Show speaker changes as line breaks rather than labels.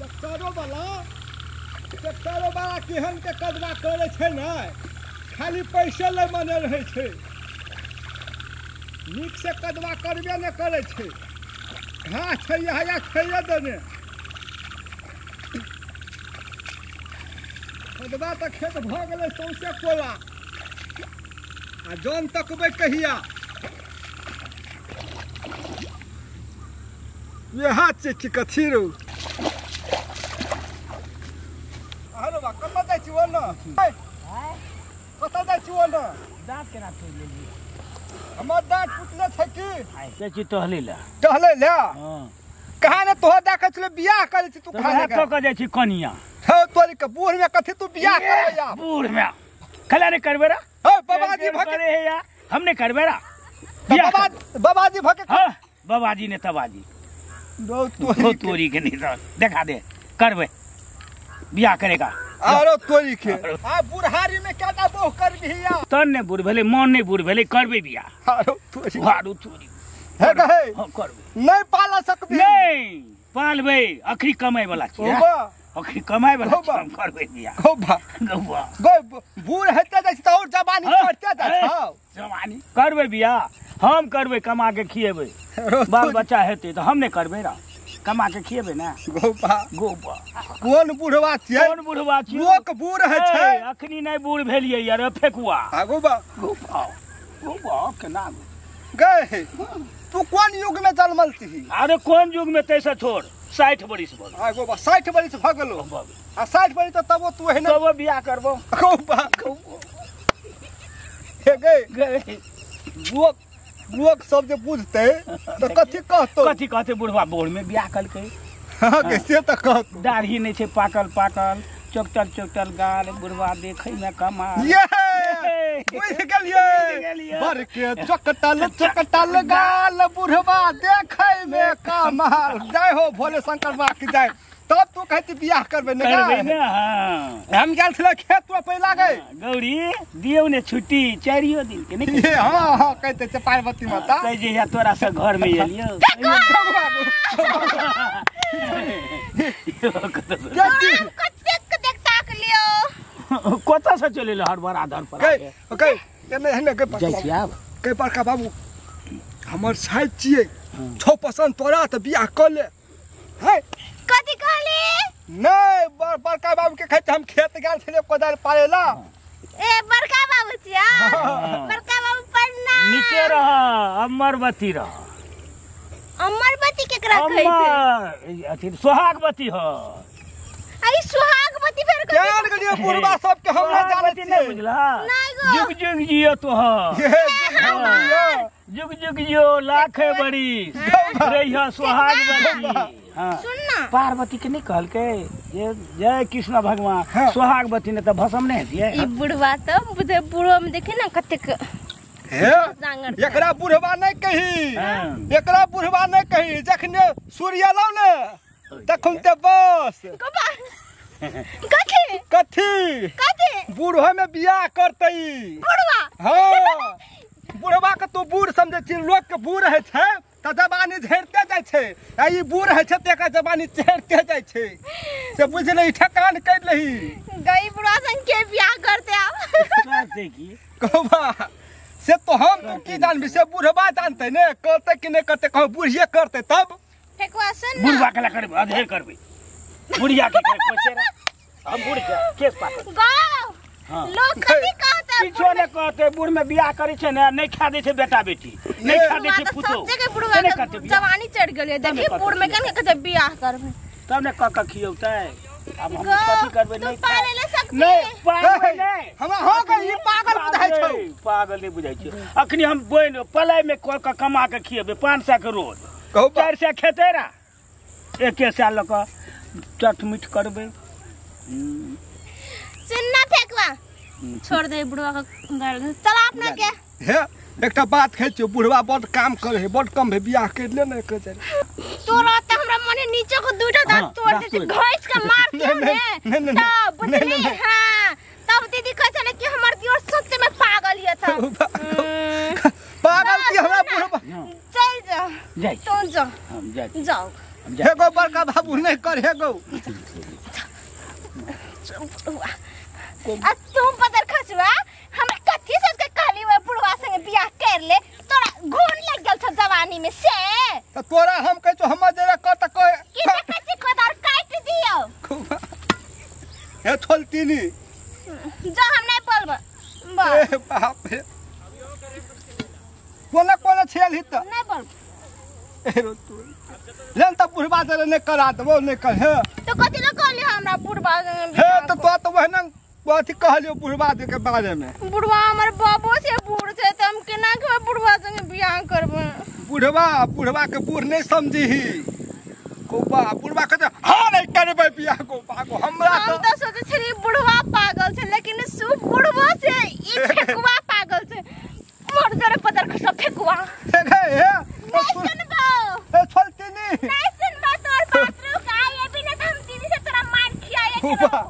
ट्रैक्टरो वाला केहन के कदवा करे छै ने, खाली पैसे ले मने रहै छै, नीक से कदवा करबे ने करे छै। घास छै यहाँ खैये देने, कदवा तऽ खेत भऽ गेलै सौंसे कोला, आ जन तकबै कहिया। इएह छै कि कथी रौ। अरे बा कतऽ जाइ छी ओना? कतऽ जाइ छी ओना?
दाँत केना तोड़ि लेलियै?
हमर दाँत टूटले छै की?
जाइ छी टहलै लए।
टहलै लए? कहाँ ने तोहर देखै छलै बियाह करै छी तू?
खाना कऽ कऽ जाइ छी कनिया।
हौ तोरी के बूढ़ में कथी तू बियाह करबै? या
बूढ़ में खला नहीं करबै रा?
हौ बाबाजी भके
करे हे या हम नहीं करबै रा।
बाबाजी भके?
हां बाबाजी ने तबाजी दो तोरी के नहीं देखा दे करबै बियाह करेगा।
आरो तोरी के आ बुढ़ारी में केना बोह करबिही या?
तन ने बूढ़ भेलै, मन नहीं बूढ़ भेलै, करबै बियाह।
आरो तोरी,
आरो तोरी
हे कहे।
हां करबै।
नहीं पाला सकबी?
नहीं पालबै, अखरी कमाई वाला छी, अखरी कमाई वाला छी, हम करबै बियाह।
गौबा
गौबा
गौ बूढ़ हेते जाइ छै त और जवानी चढ़ते जाइ छै।
जवानी करबै बियाह, हम करबै, कमा के खिएबै, बाल बच्चा हेतै त हम नहीं करबै रा, कमा के खिएबै ना।
गौबा
गौबा
कोन बुढ़वा छियै?
कोन बुढ़वा छियै?
लोक बूढ़ है छै।
अखनी नहीं बूढ़ भेलियै यार फेकुआ।
आ गौबा
गौबा गौबा केना
गए तू कोन युग में जन्मल छी?
अरे कोन युग में तैसे छोड़, 60 बरिस भऽ गेल।
आ गौबा 60 बरिस भऽ गेलो? आ 60 बरिस त तबो तू एहने
तबो बियाह करबो।
गौबा हे गए
गए
लोक लोक सब जे बुझतै त कथी कहतौ?
कथी कहतै? बुढ़वा बोर में बियाह कलकै।
हां के से त कहतौ।
दाढ़ी नहीं छै पाकल पाकल, चोकटल चोकटल गाल, बुढ़वा देखै में कमाल।
ये बुझि गेलियै, बर के चोकटल चोकटल गाल, बुढ़वा देखै में कमाल। जय हो भोले शंकर बाबा की जय। तब तू कहती बियाह करबै ने?
करबै ने। हां
हम गेल छलै खेत रोपै लागै।
गौरी दियौ ने छुट्टी 4 दिन के नहीं?
ये हां हां कहते छै पार्वती माता।
कहै जे या तोरा से घर में एलियौ।
कतेक देखताक लियो
कतऽ से चलि एलै हर बड़ा धर पर?
गै गै एने गै
जाइ छी आब।
गै बड़का बाबू हमर साइड छियै, छौ पसंद तोरा त बियाह कऽ ले। है
कथी कहली?
नहीं बड़का बाबू के कहै हम खेत गेल छलियै कोदारि पाड़े ला।
ए बड़का बाबू छियै? बड़का बाबू प्रणाम।
नीके रह, अमरबती रह।
अमरबती केकरा कहै
छै? अथी सोहागवती ह।
आई सोहागवती फेर कथी?
जान गेलियै बुढ़वा सब के हमरा जानै
छियै नहीं बुझला?
नहीं गो।
जुग जुग जियो तोहर, जुग जुग जियो, लाखे बरिस रहिह सोहागवती।
हां सुन ना,
पार्वती के नहीं कहलकै जे जय कृष्ण भगवान। सोहागवती ने त भसम नहीं हेतियै।
ई बुढ़वा त बुझे बुढ़वा में देखे ना कतेक
हे, एकरा बुढ़वा नहीं कही, एकरा बुढ़वा नहीं कही। जखने सूर्य एलौ ने तखन ते बस
कथी
कथी
कथी
बूढ़वा में बियाह करतै
बुढ़वा।
हां बुढ़वा के तू बूढ़ समझै छी, लोक के बूढ़ है छै त जवानी झड़ते जाइ छै, आ ई बूढ़ है छै त एकर जवानी झड़ते जाइ छै। से बुझलै ठकान कर लही
गई बुढ़वा संग के बियाह करते आब
करते की
कहबा से तो हम तू की जानबी, से बुढ़वा जानते ने करते कि नहीं करते। कहू बुढ़िए करते तब
फेकुआ सुन ना,
बुढ़वा के करबै अधेर करबै बुढ़िया के करबै। हम बूढ़ के केस पाकल
गाँव लोग कथी कहते?
किछो नहीं कहते। बूढ़ में बियाह करे छै ने, नहीं खा दै छै बेटा बेटी, नहीं खा दै छै पुतोह।
सच्चे के बुढ़वा के जवानी चढ़ गेलै। देखी बूढ़ में केना कहते बियाह करबै
तब ने क क खियौतै। अब हम कथी करबै? नहीं
पाले ले सकबै
नहीं, पागल नहीं
हमरा हो गेल। ई पागल बुझाइ छौ?
पागल नहीं बुझाइ छै। अखनी हम बोइन पलाय में क क कमा के खियेबै 500 के रोज, 400 खेतै रा, 1 साल ल क चट मिठ करबै।
सुन ना फेकुआ, छोड़ दे बुढ़वा के, चल अपना के।
हे एकटा बात कहै छियौ, बुढ़वा बड काम करे है, बड कम है, बियाह कर ले ने कर
तोरा त हमरा मने नीचे को दुईटा दांत तोड़ दे, घैस के मार के ने तब बुझली। हां तब दीदी कहै छले कि हमर दियोर सच्चे में पागल ये था।
पागल की हमरा बुढ़वा।
चल जा
जाई
तू जा,
हम जाई
जाओ।
हे गो बड़का बाबू नहीं कर हे गो
आ तुम पतर खसुआ हमरा कथी सोच के कहली ओए बुढ़वा संगे बियाह कर ले तोरा घून लग गेल छ जवानी में से
त तोरा हम कहै छौ हमर जरा कर त कह
की देखै छी कोदार काटि दियौ
हे छोलतीनी
जो हम नहीं बोलबो
ए बाप रे कोना कोना छेल ही त
नहीं बोलबो
ए रो तू लेन त बुढ़वा जरे नहीं करा देबो नहीं कर हे
तो कथी ल कहली हमरा बुढ़वा
हे त तो त ओहना अथी कहलियो बुढ़वा दे के बारे में
बुढ़वा हमर बाबो से बूढ़ छै त हम केना के बुढ़वा संगे बियाह करबै
बुढ़वा बुढ़वा के बूढ़ नहीं समझीही कोबा बुढ़वा कहते हां नहीं करबै बियाह कोबा को हमरा
हम त सोचे छली बुढ़वा पागल छै लेकिन सु बुढ़वा से ई फेकुआ पागल छै मोर जरे पदर खसा फेकुआ
हे हे हे
नहीं सुनबो
ए छोलतीनी
नहीं सुनबो तोर बात रुक आ ये भी ना त हम दीदी से तोरा मार खियाए
कोबा